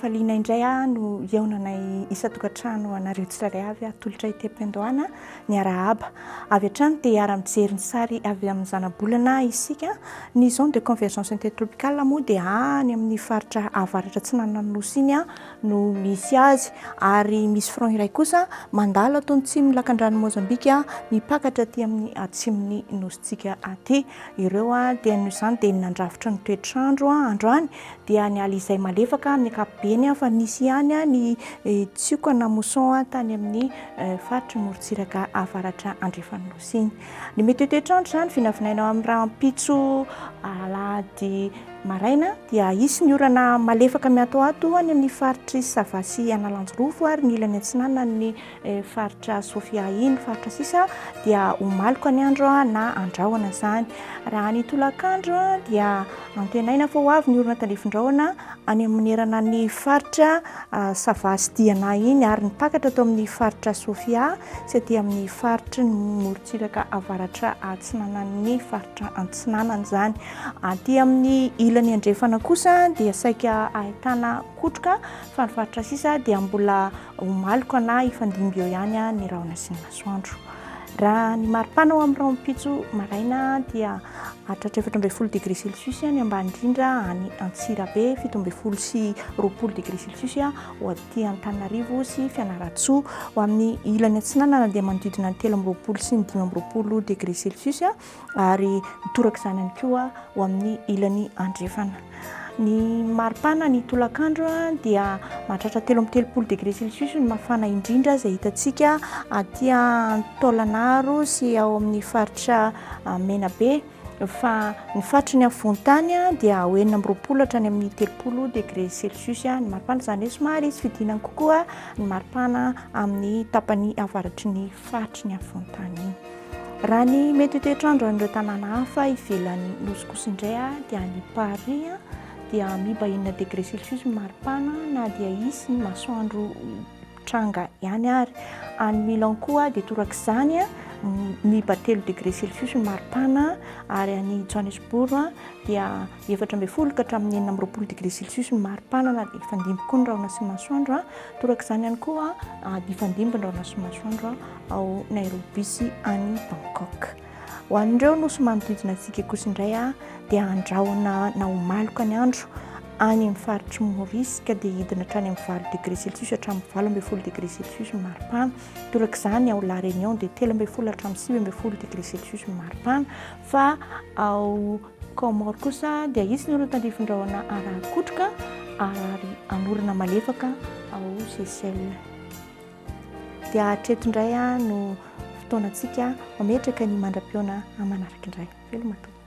Am-pifaliana indray no hihaonanay isan-tokantrano anareo tsirairay avy atolotra ety am-piandohana ny arahaba. Avy hatrany dia hiara-mijery ny sary avy amin'ny zanabolana isika. Ny zone de convergence intertropicale moa dia any amin'ny faritra avaratra atsinanan'ny Nosy iny no misy azy ary misy front iray kosa mandalo ato atsimon'ny lakandranon'i Mozambika mipakatra aty amin'ny atsimon'ny Nosintsika aty. Ireo dia noho izany dia nandrafitra ny toetr'andro androany dia ny alizay malefaka amin'ny ankapobeny fa nisy ihany ny tsioka na mousson tany amin'ny faritry ny morontsiraka avaratra andrefan'ny Nosy iny. Ny mety ho toetr'andro izany vinavinaina amin'ny rahampitso alahady maraina dia hisy ny orana malefaka miatoato any amin'ny faritry Sava sy Analanjirofo ary ny ilany atsinanan'ny faritra Sofia iny faritra sisa dia ho maloka ny andro na andrahona izany. Raha ny tolakandro dia antenaina fa ho avy ny orana tandrifin-drahona any amin'ny ny faritra Sava sy Diana iny ary nipakatra ato amin'ny faritra Sofia sy aty amin'ny faritry ny morontsiraka avaratra atsinanan'ny faritra Antsinanana izany. Aty amin'ny ilany andrefana kosa dia saika ahitana kotroka fa ny faritra sisa dia mbola Ho maloka na hifandimby eo ihany ny rahona sy ny masoandro. Raha ny maripana ao amin'ny rahompitso maraina dia hahatratra 14 degré celsius ny ambany indrindra any Antsirabe, 27 sy 20 degré celsius ho aty Antananarivo sy Fianarantsoa. Ho amin'ny ilany atsinanana dia manodidina ny 23 sy ny 25 degré celsius ary toraka izany ihany koa ho amin'ny ilany andrefana. Ny maripana ny tolakandro dia mahatratra 33 degré celsius ny mafana indrindra izay hitantsika aty Taolagnaro sy ao amin'ny faritra Menabe fa ny faritry ny afovoan-tany dia ho 26 hatrany amin'ny 30 degré celsius ny maripana, izany hoe somary hisy fidinany kokoa ny maripana amin'ny tapany avaratry ny faritry ny afovoan-tany iny. Raha ny mety ho toetr'andro an'ireo tanàna hafa ivelan'ny Nosy kosa indray dia any Paris dia miiba enina degré celsius ny maripana na dia hisy ny masoandro tranga ihany ary. Any Milan koa dia torak'izany miiba telo degré celsius ny maripana ary any Johannesburg dia 14 ka hatramin'ny 26 degré celsius ny maripana na dia hifandimby koa ny rahona sy ny masoandro. Torak'izany ihany koa hifandimby ny rahona sy ny masoandro ao Nairobi sy any Bangkok. Ho an'ireo nosy manodidina antsika kosa indray dia andrahona na ho maloka ny andro any amin'ny faritry Maurice ka dia hidina hatrany amin'ny 8 degré celsius hatramin'ny 18 degré celsius ny maripana. Torak'izany ao La Réunion dia 13 hatramin'ny 19 degré celsius ny maripana fa ao Comores kosa dia hisy ny orana tandrifin-drahona arahin-kotroka ary hanorana malefaka ao Seychelles. Dia hatreto indray no fotoanantsika mametraka ny mandra-pihaona manaraka indray. Veloma tompoko.